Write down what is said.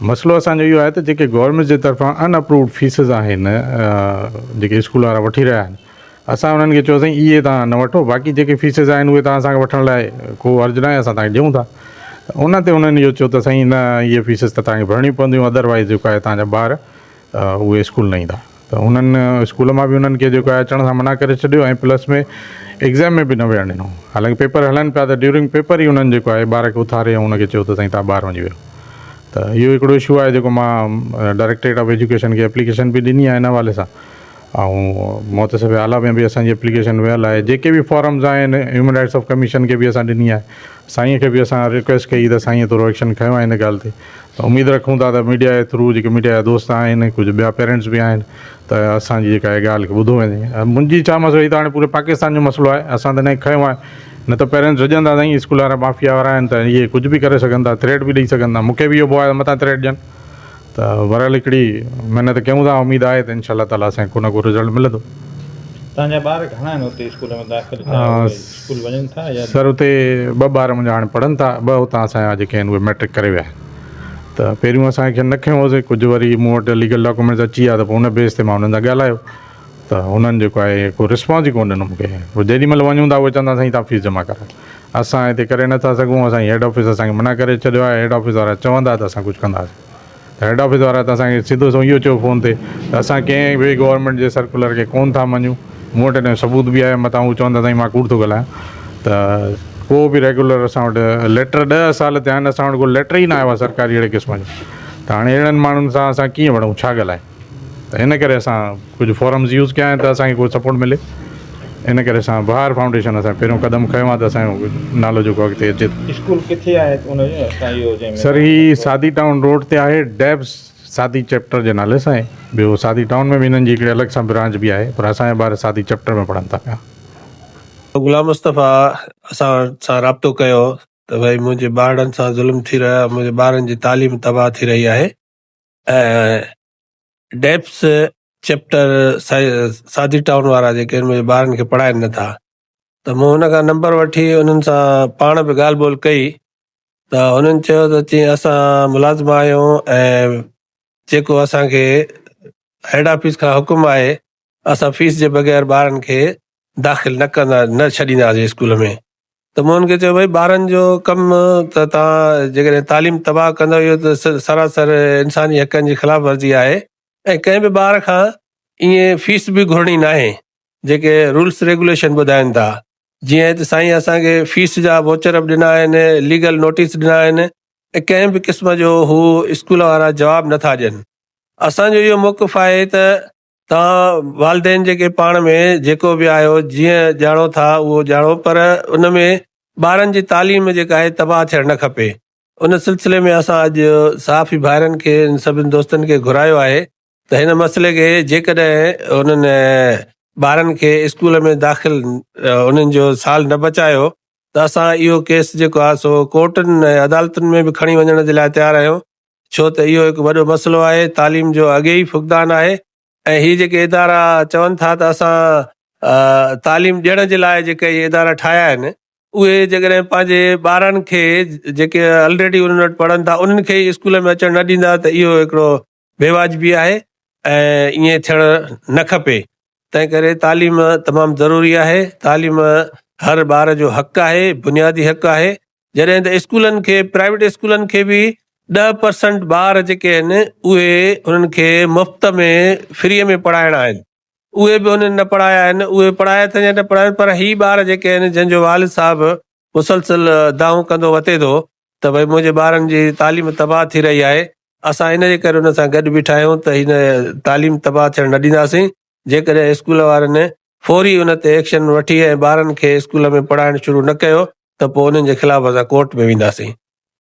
مسئلو اسان جو اهو آهي ته جيڪي گورنمينٽ جي طرفان ان اپرووڊ فيسز آهن جيڪي اسڪول وارا وٺي رهيا آهن اسان انهن کي چيو سائين اهي توهان نه وٺو باقي جيڪي فيسز آهن اهي توهان اسان کي وٺڻ لاء ڪو حرج ناهي اسان توهان کي ڏيون ٿا ته ان تي انهن اهو چيو ته سائين نه اهي فيسز ته توهان کي ڀرڻيون پونديون ادروائز جيڪو آهي توهان جا ٻار اهي اسڪول نه ايندا ته انهن اسڪول مان به انهن کي جيڪو آهي اچڻ سان منع ڪري ڇڏيو ۽ پلس ۾ ايگزام ۾ به نه ويهڻ ڏنو حالانڪه پيپر هلن پيا ته ڊيورنگ پيپر ئي انهن جيڪو آهي ٻار کي اٿاري ۽ ان کي چيو ته سائين تان ٻاهر وڃي ويهو ته اهو هڪڙو اشو آهي جيڪو مان ڊائريڪٽريٽ آف ايجوڪيشن کي اپليڪيشن به ڏني آهي ان حوالي سان ۽ محتسب اعليٰ ۾ به اسان جي اپليڪيشن ويل آهي جيڪي به فارمز آهن هيومن رائٽس آف ڪميشن کي به اسان ڏني آهي سائين کي به اسان رڪويسٽ ڪئي ته سائين ٿورو ايڪشن کنيو آهي ان ڳالهه تي ته اميد رکون ٿا ته ميڊيا جي ٿرو جيڪي ميڊيا جا دوست آهن ڪجهه ٻيا پيرنٽس به آهن ته اسان جي جيڪا ڳالهه کي ٻڌو وڃي منهنجي ڇا مسئلو هي ته هاڻي پوري پاڪستان جو مسئلو آهي اسان ته هن کي کنيو آهي نه ته پيرنٽس ڊڄندا سائين اسڪول وارا مافيا وارا آهن ته اهي ڪجهه به ڪري سگهن ٿا ٿريٽ به ڏئي سگهن ٿا مون کي به اهو ڀؤ آهي ته متان ٿريٽ ڏين ته بهرحال هڪڙي محنت ڪيون ٿا اميد آهي ته انشاء الله تعالي اسان کي ڪو نه ڪو رزلٽ ملندو. توهان جا ٻار گهڻا آهن اتي اسڪول ۾ داخل ٿيا اهي اسڪول وڃن ٿا يا. سر اتي ٻه ٻار منهنجا هاڻي پڙهن ٿا ٻه اتان اسان جا جيڪي آهن اهي مئٽرڪ ڪري ويا آهن ته پهريون اسان کين نه کنيو هوسي ڪجهه وري مون وٽ ليگل ڊاڪومينٽس اچي ويا ته پوء ان بيس تي مان انهن سان ڳالهايو ته هنن جيڪو آهي ڪو رسپانس ئي ڪونه ڏنو مون کي پوء جيڏي مهل وڃون ٿا اهي چوندا سائين توهان فيس جمع ڪرايو اسان هتي ڪري نٿا سگهون اسان جي هيڊ آفيس اسان کي منع ڪري ڇڏيو آهي هيڊ آفيس وارا چوندا ته اسان ڪجهه ڪنداسين ته هيڊ آفيس وارا ته اسان کي سڌو سنئون اهو چيو فون تي ته اسان ڪنهن به گورنمينٽ جي سرڪولر کي ڪونه ٿا مڃون مون وٽ ان جو ثبوت به آهي متان هو چوندا سائين مان ڪوڙ ٿو ڳالهايان ته ڪو به ريگولر اسان وٽ ليٽر ڏهه سال ٿيا آهن اسان وٽ ڪو ليٽر ئي نه آيو آهي سرڪاري اهڙي قسم جو ته هاڻي اهڙن ماڻهن سان اسان ڪيئن وڙهون ڇا ڳالهايون ته ان ڪري اسان ڪجهه فورمز يوز ڪيا آهن ته اسان کي ڪو سپورٽ ملي ان ڪري اسان بهار فائونڊيشن اسان پهريون قدم کنيو آهي ته اسان جو نالو جيڪو اڳتي اچي ٿو. اسڪول ڪٿي آهي ان جو اسان اهو جنهن ۾ سر هي سادي ٽائون روڊ تي آهي ڊيبس سادي چيپٽر جي نالي سان آهي ٻيو سادي ٽائون ۾ به هنن جي هڪڙي الڳ سان برانچ به آهي پر اسان جا ٻار سادي چيپٽر ۾ پڙهن ٿا پيا. غلام مصطفيٰ اسان سان رابطو ڪيو ته ڀائي منهنجي ٻارڙن سان ظلم ٿي رهيو آهي منهنجي ٻارن جي تعليم تباهه ٿي رهي آهي ۽ ڊيپس چيپٽر سادي ٽائون وارا جيڪي آهن منهنجي ٻارن کي پڙهائن نٿا ته مون هن کان نمبر وٺي انهن سان پاڻ به ڳالهه ٻولهه ڪئي ته هنن چيو ته چي اسان ملازم آهيون ۽ جيڪو اسانکي هيڊ آفيس کان حڪم آهي اسان فيس جي بغير ٻارن کي داخل نه ڪندا نه ڇڏينداسين اسڪول ۾ ته مون هن کي چيو ڀائي ٻارن جو ڪم ته توهان جيڪڏهن تعليم تباهه ڪندؤ اهو ته سراسر انساني حقن جي خلاف ورزي آهي ۽ ڪنهن به ٻار کان ائين فيس به گهرڻي ناهي جيڪي رولس ريگوليشن ٻڌائن ٿا جيئن ته سائين اسان کي فيس جا ووچر به ڏنا آهن ليگل نوٽيس ڏنا آهن ۽ ڪنهن به قسم جو هو اسڪول وارا جواب نٿا ڏين اسان جو اهو موقف آهي ته توهان والدين جيڪي پاڻ ۾ جيڪو به آهيو جيئن ڄاڻو ٿا اهو ڄاڻو پر ان ۾ ٻارن جي تعليم جيڪا آهي تباهه ٿيڻ نه کپي ان سلسلي ۾ اسان اڄ صحافي ڀائرن کي سڀن دوستن کي گهرايو آهي ته هن مسئلي کي جيڪڏهن انهن ٻارن کي اسڪول ۾ داخل انهن جو سال نه بچايو ته اسان اهو ڪيس جيڪو آهي سو ڪورٽن ۽ عدالتن ۾ به کڻي وڃڻ جي لاء تيار آهيون ڇو ته اهو هڪ وڏو مسئلو آهي، تعليم جو اڳي ئي فقدان آهي ۽ هي جيڪي ادارا چون ٿا ته اسان تعليم ڏيڻ جي لاء جيڪي اهي ادارا ٺاهيا آهن اهي جيڪڏهن پنهنجي ٻارن کي جيڪي الريڊي انهن وٽ پڙهن ٿا انهن کي ئي اسڪول ۾ اچڻ نه ڏيندا ته اهو هڪڙو بيواجبي آهي ۽ ائين ٿيڻ نه کپي تنهن ڪري تعليم تمام ضروري آهي تعليم هر ٻار جو حق آهي بنيادي حق آهي جڏهن ته اسڪولن کي پرائيويٽ اسڪولن کي به ڏهه پرسنٽ ٻار جيڪي آهن اهي انهن کي مفت ۾ فري ۾ پڙهائڻا آهن اهي به انهن نه پڙهايا آهن اهي پڙهايا اٿن يا نه پڙهايا پر هي ٻار جيڪي آهن جن جو والد صاحب مسلسل دانهون ڪندو وتي ٿو ته ڀئي منهنجي ٻارن جي تعليم تباهه ٿي رهي آهي اسان ان جي ڪري ان سان گڏ بيٺا آهيون ته هن تعليم تباهه ٿيڻ نه ڏينداسين جيڪڏهن اسڪول وارن فوري ان تي ايڪشن وٺي ۽ ٻارن کي اسڪول ۾ پڙهائڻ شروع نه ڪيو ته پوء انهن جي خلاف اسان ڪورٽ ۾ وينداسين.